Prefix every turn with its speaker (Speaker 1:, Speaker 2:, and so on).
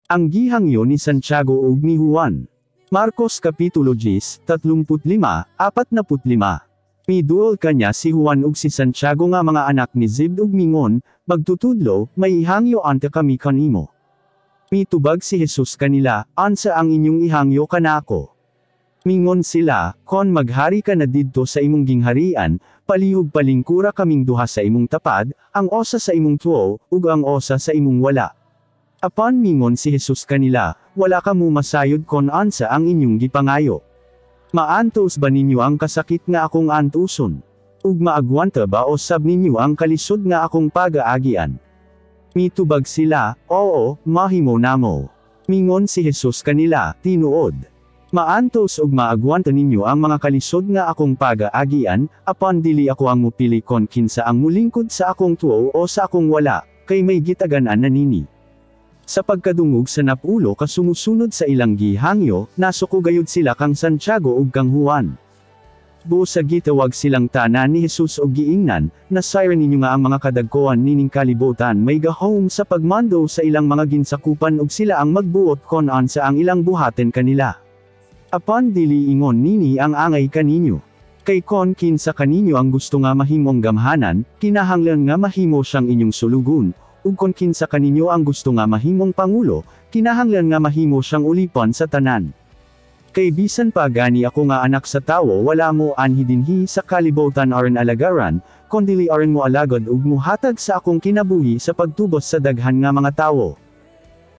Speaker 1: Ang gihangyo ni Santiago ug ni Juan. Marcos Kapitulo 10, 35, 45. Miduol kaniya si Juan ug si Santiago nga mga anak ni Zebed ug mingon, "Magtutudlo, may ihangyo anta kami kanimo." Mitubag si Jesus kanila, "Unsa ang inyong ihangyo kanako?" Mingon sila, "Kon maghari ka na didto sa imong gingharian, palihog palingkura kaming duha sa imong tapad, ang usa sa imong tuo, ug ang usa sa imong wala." Apan mingon si Jesus kanila, "Wala kamo masayod kon unsa ang inyong gipangayo. Maantos ba ninyo ang kasakit nga akong antuson? Ug maagwanta ba usab ninyo ang kalisod nga akong pagaagian?" Mitubag sila, "Oo, mahimo namo." Mingon si Jesus kanila, "Tinuod, maantos ug maagwanta ninyo ang mga kalisod nga akong pagaagian, apan dili ako ang mupili kon kinsa ang mulingkod sa akong tuo o sa akong wala, kay may gitagan-an na nini." Sa pagkadungog sa napulo ka sumusunod sa ilang gihangyo, nasuko gayud sila kang Santiago ug kang Juan. Busa gitawag silang tanan ni Jesus og giingnan, "Nasayran ninyo nga ang mga kadagkoan nining kalibutan may gahom sa pagmando sa ilang mga ginsakupan ug sila ang magbuot kon unsa ang ilang buhaten kanila. Apan dili ingon nini ang angay kaninyo. Kay kon kinsa kaninyo ang gusto nga mahimong gamhanan, kinahanglan nga mahimo siyang inyong sulugon, ug kon kinsa kaninyo ang gusto nga mahimong pangulo, kinahanglan nga mahimo siyang ulipon sa tanan. Kay bisan pa gani ako nga Anak sa Tawo wala mo anhi dinhi sa kalibutan aron alagaran, kondili aron mo alagad ug muhatag sa akong kinabuhi sa pagtubos sa daghan nga mga tawo."